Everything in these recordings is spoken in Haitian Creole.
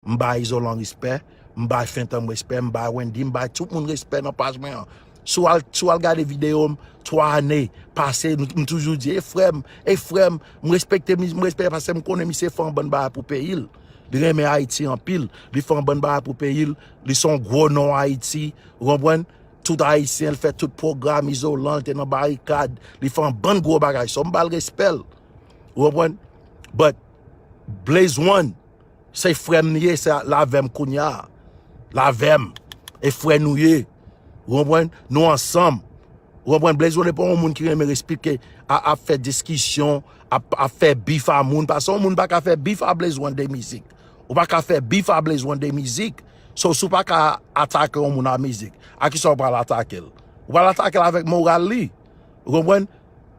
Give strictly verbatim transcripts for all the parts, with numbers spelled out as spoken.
M bay Izolan respè, m bay Fentanm respè, m bay Wendy, m bay tout moun respè nan paj mwen an. Si w al, si w al gade videyo m, twa ane pase, m, m toujou di, e frè m, e frè m, m respekte, m respekte paske m konnen misye fè yon bann bagay pou peyi l. Li renmen Ayiti anpil, li fè yon bann bagay pou peyi l, li se yon gwo non Ayiti, ou konprann? Tout Ayisyen, l fè tout pwogram, Izolan, l te nan barikad, li fè yon bann gwo bagay. So, m ba l respè l, ou konprann? But, Blaze One, se frè m li ye, se l avè m kounye a. L avè m. E frè nou ye. Ou konprann? Nou ansanm. Ou konprann? Blaze One pa yon moun ki renmen esplike, a, ap fè diskisyon, ap, ap fè bif a moun. Paske yon moun pa ka fè bif a Blaze One de mizik. Ou pa ka fè bif a Blaze One de mizik. So, si w pa ka atake yon moun a mizik, a kisa w pral atake l? Ou pral atake l avèk moral li. Ou konprann?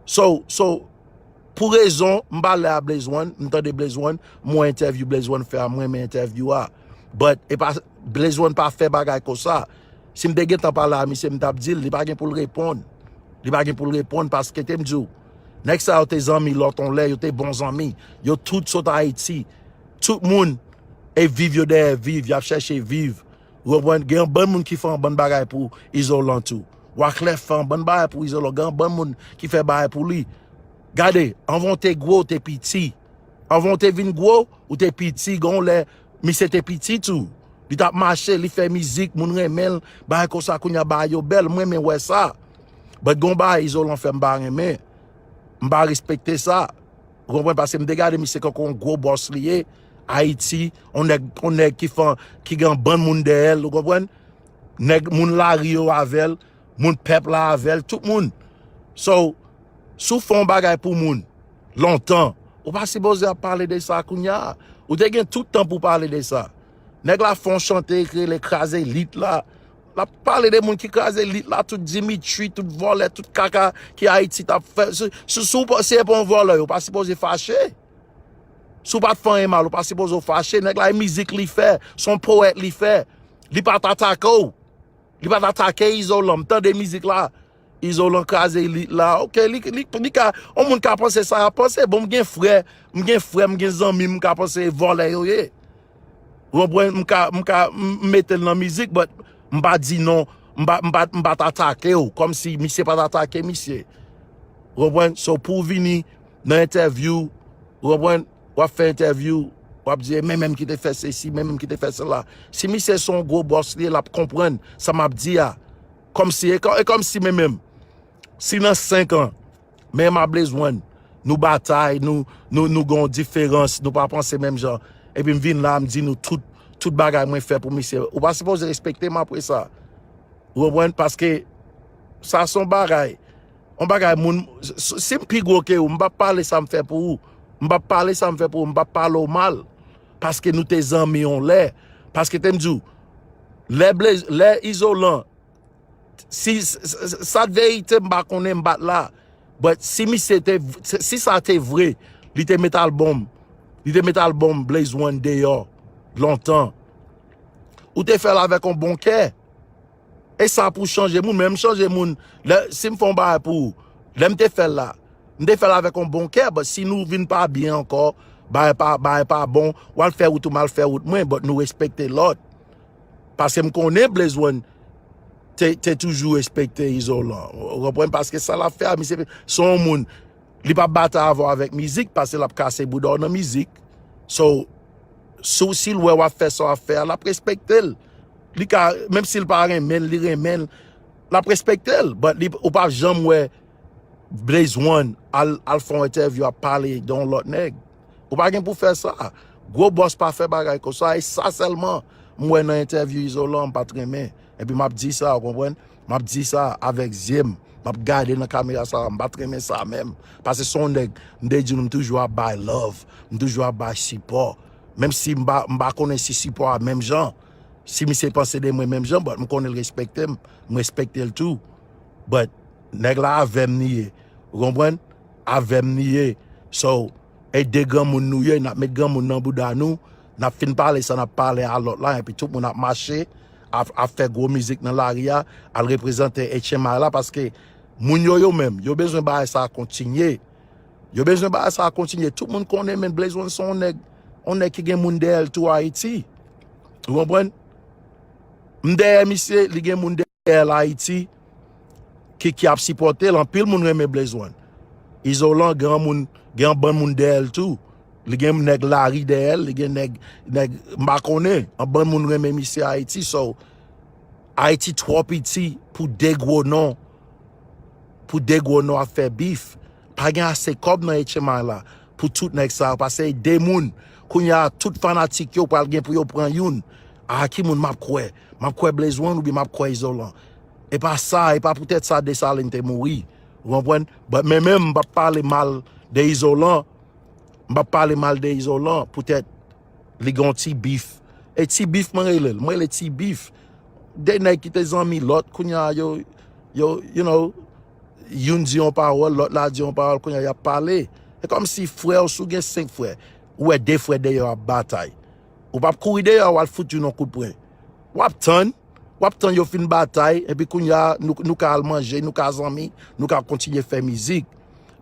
So, so, pou rezon, m pale a Blaze One, m tande Blaze One, m wè entèvyou Blaze One fè a, m renmen entèvyou a. But, e pa, Blaze One pa fè bagay konsa. Si m te gentan pale a misye, m t ap di l, li pa gen pou l reponn. Li pa gen pou l reponn paske te m di w, nèg sa yo te zanmi lòt on lè, yo te bon zanmi. Yo tout sot Ayiti. Tout moun e viv yo dèyè viv, y ap chèche viv. Ou konprann? Gen yon bann moun ki fè yon bann bagay pou Izolan tou. Wyclef fè yon bann bagay pou Izolan. Gen yon bann moun ki fè bagay pou li. Gade, anvan w te gwo, w te piti. Anvan w te vin gwo, ou te piti. Gen yon lè, misye te piti tou. Li t ap mache, li fè mizik, moun renmen l, bagay konsa, kounye a bagay yo bèl, m renmen wè sa. But gen yon bagay Izolan fè m pa renmen. M pa respekte sa. Ou konprann? Paske m te gade misye kankou yon gwo bòs li ye. Ayiti, yon nèg, yon nèg ki fan, ki gen yon bann moun dèyè l, ou konprann? Nèg, moun lari yo avè l, moun pèp la avè l, tout moun. So, si w fè yon bagay pou moun, lontan, ou pa sipoze ap pale de sa kounye a. Ou te gen tout tan pou pale de sa. Nèg la fè yon chante ki rele Kraze Lit la. L ap pale de moun ki kraze lit la, tout Dimitri, tout vòlè, tout kaka ki Ayiti t ap fè. Si, si, si w pa, si e pa yon vòlè, ou pa sipoze fache. Si w pa t fè anyen mal, ou pa sipoze w fache. Nèg la, e mizik li fè, se yon powèt li fè. Li pa t atake w. Li pa t atake Izolan. M tande mizik la. Izolan kraze lit la. Ok, li, li, li ka, yon moun ka panse sa y ap panse. Bon, m gen frè, m gen frè, m gen zanmi, m ka panse vòlè yo ye. Ou konprann? M ka, m ka, m m mete l nan mizik, but m pa di non, m pa, m pa, m pa t atake w, kòmsi misye pa t atake misye. Ou konprann? So, pou w vini nan entèvyou, ou konprann? W ap fè entèvyou, w ap di, e men menm ki te fè sesi, men menm ki te fè sela. Si misye se yon gwo bòs li ye, l ap konprann sa m ap di a. Kòmsi, e kò-, e kòmsi men menm, si nan senk an, men m a Blaze One, nou batay, nou, nou, nou gen yon diferans, nou pa panse menm jan, epi m vin la, m di nou tout, tout bagay mwen fè pou misye. Ou pa sipoze respekte m apre sa. Ou konprann? Paske sa se yon bagay. Yon bagay moun, si, si m pi gwo ke ou, m p ap pale sa m fè pou ou. M p ap pale sa m fè pou ou, m p ap pale w mal. Paske nou te zanmi yon lè. Paske te m di w, lè Blaze, lè Izolan, si, s-, s-, sa t verite, m pa konnen, m pa t la. But si misye te, si sa te vre, li te met albòm, li te met albòm Blaze One deyò lontan. Ou te fè l avèk yon bon kè. E sa pou chanje moun, men m chanje moun. Lè, si m fè yon bagay pou ou, lè m te fè l la, m te fè l avèk yon bon kè, but si nou vin pa byen ankò, bagay pa, bagay pa bon, w al fè wout ou, m al fè wout mwen, but nou respekte lòt. Paske m konnen Blaze One te, te toujou respekte Izolan. Ou konprann? Paske sa l ap fè a, misye, se yon moun, li p ap batay avè w avèk mizik, paske l ap kase bouda w nan mizik. So, si, si l wè w ap fè sa w ap fè a, l ap respekte l. Li ka, menm si l pa renmen l, li renmen l, l ap respekte l. But li, ou p ap janm wè Blaze One al, al fè yon entèvyou ap pale de yon lòt nèg. Ou pa gen pou fè sa. Gwo bòs pa fè bagay konsa. E sa sèlman m wè nan entèvyou Izolan, m pa t renmen. Epi m ap di sa, ou konprann? M ap di sa avèk zye m. M ap gade nan kamera sa, m pa t renmen sa menm. Paske se yon nèg, m te di nou, m toujou ap bay love. M toujou ap bay sipò. Menm si m pa, m pa konnen si sipò a menm jan. Si misye panse de mwen menm jan, but m konnen l respekte m. M respekte l tou. But nèg la avè m li ye. Ou konprann? Avè m li ye. So, e de granmoun nou ye, n ap met granmoun nan bouda nou, n ap fin pale sa n ap pale a lòt la, epi tout moun ap mache, ap, ap fè gwo mizik nan lari a, al reprezante H M I la, paske moun yo, yo menm, yo bezwen bagay sa a kontinye. Yo bezwen bagay sa a kontinye. Tout moun konnen, men Blaze One se yon nèg, yon nèg ki gen moun dèyè l tou Ayiti. Ou konprann? M dèyè misye, li gen moun dèyè l Ayiti ki, ki ap sipòte l. Anpil moun renmen Blaze One. Izolan gen moun, gen yon bann moun dèyè l tou. Li gen nèg lari dèyè l, li gen nèg, nèg m pa konnen. Yon bann moun renmen misye Ayiti. So, Ayiti twò piti pou de gwo non. Pou de gwo non ap fè bif. Pa gen ase kòb nan H M I la pou tout nèg sa yo, paske e de moun. Kounye a, tout fanatik yo pral gen pou yo pran youn. A ki moun m ap kwè? M ap kwè Blaze One oubyen m ap kwè Izolan? E pa sa, e pa poutèt sa Desalin te mouri. Ou konprann? But men menm, m p ap pale mal de Izolan. M p ap pale mal de Izolan poutèt li gen yon ti bif. E ti bif mwen rele l. Mwen rele ti bif. De nèg ki te zanmi lòt, kounye a yo, yo, you know, youn di yon pawòl, lòt la di yon pawòl, kounye a y ap pale. E kòmsi frè w, si w gen senk frè, ou wè de frè dèyè w ap batay. Ou p ap kouri dèyè w al fout youn yon kout pwen. W ap tann, w ap tann yo fin batay, epi kounye a, nou, nou ka al manje, nou ka zanmi, nou ka kontinye fè mizik.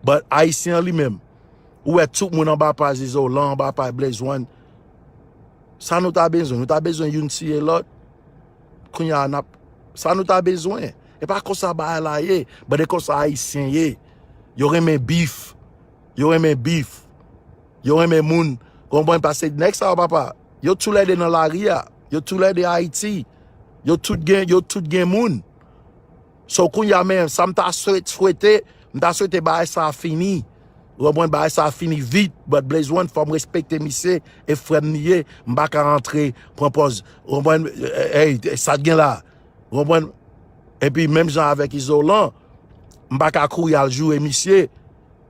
But Ayisyen an li menm, ou wè tout moun anba paj Izolan, anba paj Blaze One. Sa nou ta bezwen? Nou ta bezwen youn tiye lòt. Kounye a, n ap, sa nou ta bezwen? E pa konsa bagay la ye. But e konsa Ayisyen ye. Yo renmen bif. Yo renmen bif. Yo renmen moun. Konprann? Paske nèg sa yo, papa, yo toulède nan lari a. Yo toulède Ayiti. Yo tout gen, yo tout gen moun. So, kounye a, men, sa m ta swete, swete, m ta swete bagay sa a fini. Ou konprann? Bagay sa a fini vit. But Blaze One, fò m respekte misye, e frè m li ye. M pa ka antre, pran pòz. Ou konprann? Ey, sa t gen la. Ou konprann? Epi, menm jan avèk Izolan, m pa ka kouri al joure misye.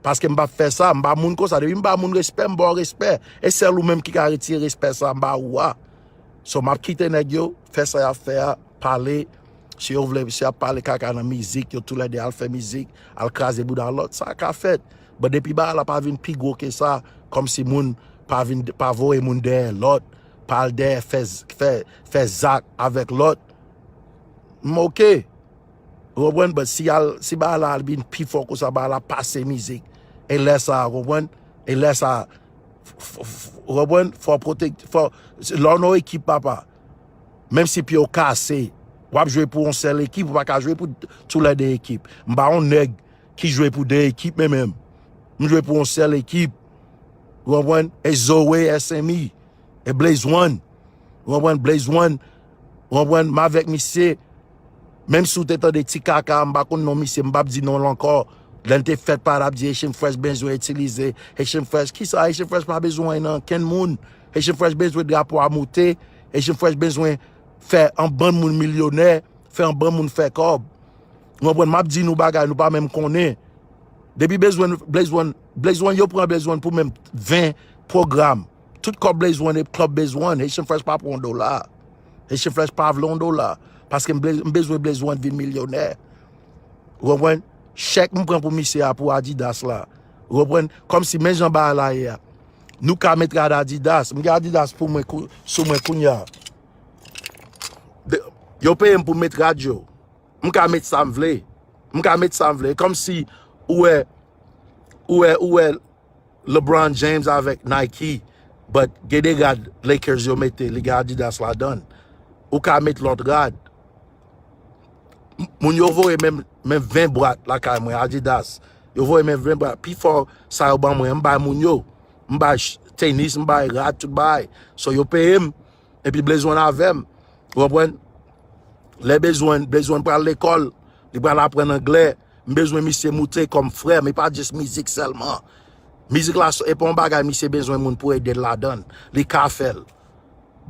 Paske m p ap fè sa, m ba moun konsa. Depi m ba moun respè, m ba w respè. E sèl ou menm ki ka retire respè sa m ba ou a. So, m ap kite nèg yo fè sa y ap fè a, pale. Si yo vle, si y ap pale kaka nan mizik, yo toulède al fè mizik, al kraze bouda lòt, sa ka fèt. But depi bagay la pa vin pi gwo ke sa, kòmsi moun pa vin, pa voye moun dèyè lòt, pa al dèyè fè, fè, fè zak avèk lòt, m oke. Ou konprann? But si al, si bagay la al vin pi fò konsa, bagay la pase mizik. E lè sa, ou konprann? E lè sa, f-, f-, f-, ou konprann? Fò pwotek-, fò, lè w nan ekip, papa, menm si pye w kase, w ap jwe pou yon sèl ekip, ou pa ka jwe pou toulède ekip. M pa yon nèg ki jwe pou de ekip, men menm. M jwe pou yon sèl ekip. Ou konprann? E Zoe, S M E. E Blaze One. Ou konprann? Blaze One. Ou konprann? M avèk misye. Menm si w te tande ti kaka, m pa konn non misye, m p ap di non l ankò. Lè l te fèt, pa t ap di Haitian Fresh bezwen itilize. Haitian Fresh, kisa Haitian Fresh pa bezwen nan kenn moun? Haitian Fresh bezwen drapo a moute. Haitian Fresh bezwen fè yon bann moun milyonè, fè yon bann moun fè kòb. Ou konprann? M ap di nou bagay, nou pa menm konnen. Depi bezwen, Blaze One, Blaze One, yo pran Blaze One pou menm ven pwogram. Tout kòb Blaze One e kòb Blaze One. Haitian Fresh pa pran yon dola. Haitian Fresh pa vle yon dola. Paske m ble-, m bezwen Blaze One vin milyonè. Ou konprann? Chèk m pran pou misye a pou Adidas la. Ou konprann? Kòmsi men jan bagay la ye a. Nou ka met rad Adidas. M gen Adidas pou mwen kou-, sou mwen kounye a. De, yo peye m pou met rad yo. M ka met sa m vle. M ka met sa m vle. Kòmsi ou wè, ou wè, ou wè LeBron James avèk Nike, but gen de rad Lakers yo mete, li gen Adidas ladan l. Ou ka met lòt rad. M-, moun yo voye menm, menm ven bwat lakay mwen, Adidas. Yo voye menm ven bwat. Pifò sa yo ban mwen, m bay moun yo. M bay ch-, tenis, m bay rad, tout bagay. So, yo peye m, epi Blaze One avè m. Ou konprann? Lè Blaze One, Blaze One pral lekòl, li pral aprann anglè. M bezwen misye moute kòm frè m, e pa jis mizik sèlman. Mizik la, e pa yon bagay misye bezwen moun pou ede l ladan l. Li ka fè l.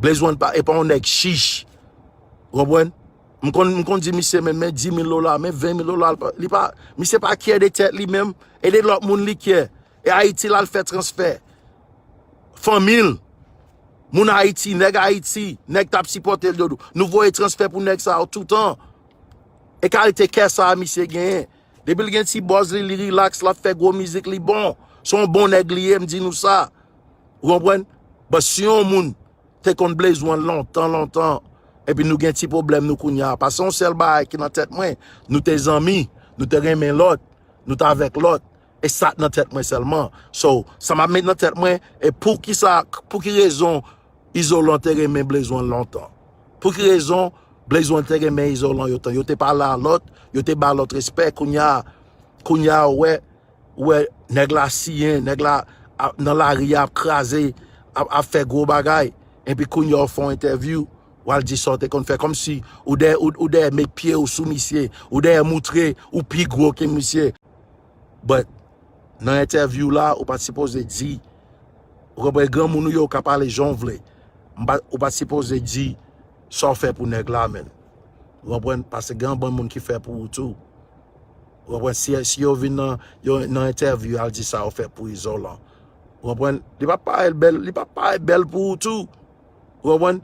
Blaze One pa, e pa yon nèg chich. Ou konprann? M konn, m konn di misye, men, men di mil dola, men ven mil dola, li pa, li pa, misye pa kyè de tèt li menm, e de lòt moun li kyè. E Ayiti l al fè transfè. Fanmi l, moun Ayiti, nèg Ayiti, nèg t ap sipòte l, yo, nou voye transfè pou nèg sa yo toutan. E kalite kè sa a misye genyen. Depi l gen ti buzz li, li rilaks, l ap fè gwo mizik, li bon. Se yon bon nèg li ye, m di nou sa. Ou konprann? But si yon moun te konn Blaze One lontan, lontan, epi nou gen ti pwoblèm nou kounye a, paske yon sèl bagay ki nan tèt mwen, nou te zanmi, nou te renmen lòt, nou t avèk lòt. E sa k nan tèt mwen sèlman. So, sa m ap met nan tèt mwen, e poukisa, pou ki rezon Izolan te renmen Blaze One lontan? Pou ki rezon Blaze One te renmen Izolan yo tan? Yo te pale a lòt, yo te ba lòt respè. Kounye a, kounye a, ou wè, ou wè, nèg la siyen, nèg la ap, nan lari a ap kraze, ap, ap fè gwo bagay. Epi kounye a, ou fè yon entèvyou, w al di sa w te konn fè. Kòmsi ou dèyè, ou, ou dèyè met pye w sou misye, ou dèyè moutre ou pi gwo ke misye. But, nan entèvyou la, ou pa t sipoze di, ou konprann, granmoun ou ye, ou ka pale jan w vle. M pa, ou pa t sipoze di sa w fè pou nèg la, menn. Ou konprann? Paske gen yon bann moun ki fè pou ou tou. Ou konprann? Si, si yo vin nan, yo, nan entèvyou, al di sa yo fè pou Izolan. Ou konprann? Li pa parèt bèl, li pa parèt bèl pou ou tou. Ou konprann?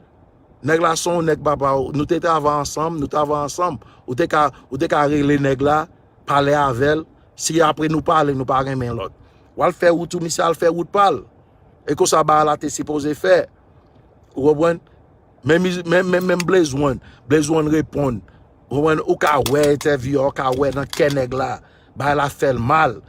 Nèg la se yon nèg papa, nou te travay ansanm, nou travay ansanm. Ou te ka, ou te ka rele nèg la, pale avè l. Si apre nou pale, nou pa renmen lòt, w al fè wout ou, misye al fè wout pa l. E konsa bagay la te sipoze fè. Ou konprann? Menm, menm, menm, menm Blaze One, Blaze One reponn. Ou konprann? Ou ka wè entèvyou a, ou ka wè nan kè nèg la. Bagay la fè l mal.